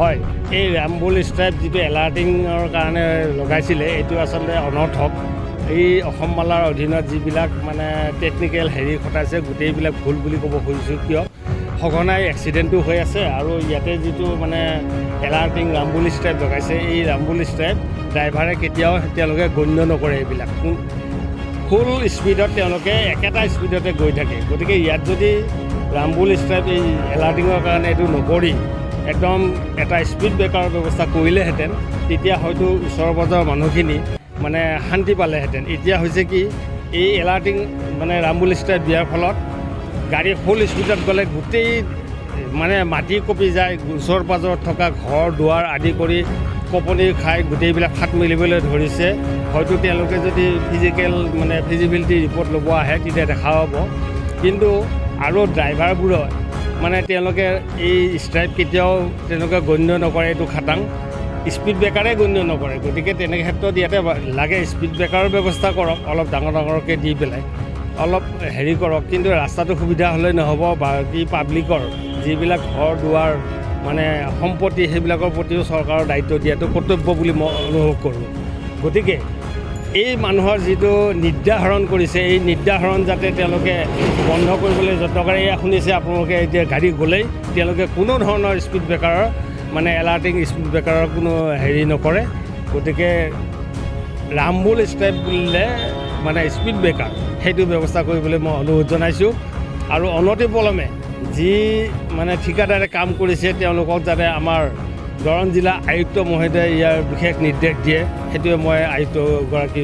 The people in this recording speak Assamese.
হয়, এই ৰামবুল ষ্ট্ৰাইপ যিটো এলাৰ্টিঙৰ কাৰণে লগাইছিলে, এইটো আচলতে অনৰ্থক। এই অসম মালাৰ অধীনত যিবিলাক মানে টেকনিকেল হেৰি খটাইছে, গোটেইবিলাক ভুল বুলি ক'ব খুজিছোঁ। কিয় সঘনাই এক্সিডেণ্টো হৈ আছে আৰু ইয়াতে যিটো মানে এলাৰ্টিং ৰামবুল ষ্ট্ৰাইপ লগাইছে, এই ৰামবুল ষ্ট্ৰাইপ ড্ৰাইভাৰে কেতিয়াও তেওঁলোকে গণ্য নকৰে। এইবিলাক ফুল স্পীডত তেওঁলোকে একেটা স্পীডতে গৈ থাকে। গতিকে ইয়াত যদি ৰামবুল ষ্ট্ৰাইপ এই এলাৰ্টিঙৰ কাৰণে এইটো নকৰি একদম এটা স্পীড ব্ৰেকাৰৰ ব্যৱস্থা কৰিলেহেঁতেন, তেতিয়া হয়তো ওচৰ পাজৰৰ মানুহখিনি মানে শান্তি পালেহেঁতেন। এতিয়া হৈছে কি, এই এলাৰ্টিং মানে ৰামবুল ষ্ট্ৰাইপ দিয়াৰ ফলত গাড়ী ফুল স্পীডত গ'লে গোটেই মানে মাটি কঁপি যায়। ওচৰ পাজৰত থকা ঘৰ দুৱাৰ আদি কৰি কঁপনি খাই গোটেইবিলাক ফাট মেলিবলৈ ধৰিছে। হয়তো তেওঁলোকে যদি ফিজিকেল মানে ফিজিবিলিটি ৰিপৰ্ট ল'ব আহে, তেতিয়া দেখা পাব। কিন্তু আৰু ড্ৰাইভাৰবোৰৰ মানে তেওঁলোকে এই ষ্ট্ৰাইপ কেতিয়াও তেওঁলোকে গণ্য নকৰে। এইটো খাটাং, স্পীড ব্ৰেকাৰে গণ্য নকৰে। গতিকে তেনে ক্ষেত্ৰত ইয়াতে লাগে স্পীড ব্ৰেকাৰৰ ব্যৱস্থা কৰক, অলপ ডাঙৰ ডাঙৰকৈ দি পেলাই অলপ হেৰি কৰক। কিন্তু ৰাস্তাটো সুবিধা হ'লে নহ'ব, বাকী পাব্লিকৰ যিবিলাক ঘৰ দুৱাৰ মানে সম্পত্তি, সেইবিলাকৰ প্ৰতিও চৰকাৰৰ দায়িত্ব দিয়াটো কৰ্তব্য বুলি মই অনুভৱ কৰোঁ। গতিকে এই মানুহৰ যিটো নিদ্ৰাহৰণ কৰিছে, এই নিদ্ৰাহৰণ যাতে তেওঁলোকে বন্ধ কৰিবলৈ যত্ন কৰে। এয়া শুনিছে আপোনালোকে, এতিয়া গাড়ী গ'লেই তেওঁলোকে কোনো ধৰণৰ স্পীড ব্ৰেকাৰৰ মানে এলাৰ্টিং স্পীড ব্ৰেকাৰৰ কোনো হেৰি নকৰে। গতিকে ৰামবুল ষ্ট্ৰাইপ বুলিলে মানে স্পীড ব্ৰেকাৰ, সেইটো ব্যৱস্থা কৰিবলৈ মই অনুৰোধ জনাইছোঁ। আৰু অনতিপলমে যি মানে ঠিকাদাৰে কাম কৰিছে, তেওঁলোকক যাতে আমাৰ দৰং জিলা আয়ুক্ত মহোদয়ে ইয়াৰ বিশেষ নিৰ্দেশ দিয়ে, সেইটোৱে মই আয়ুক্তগৰাকী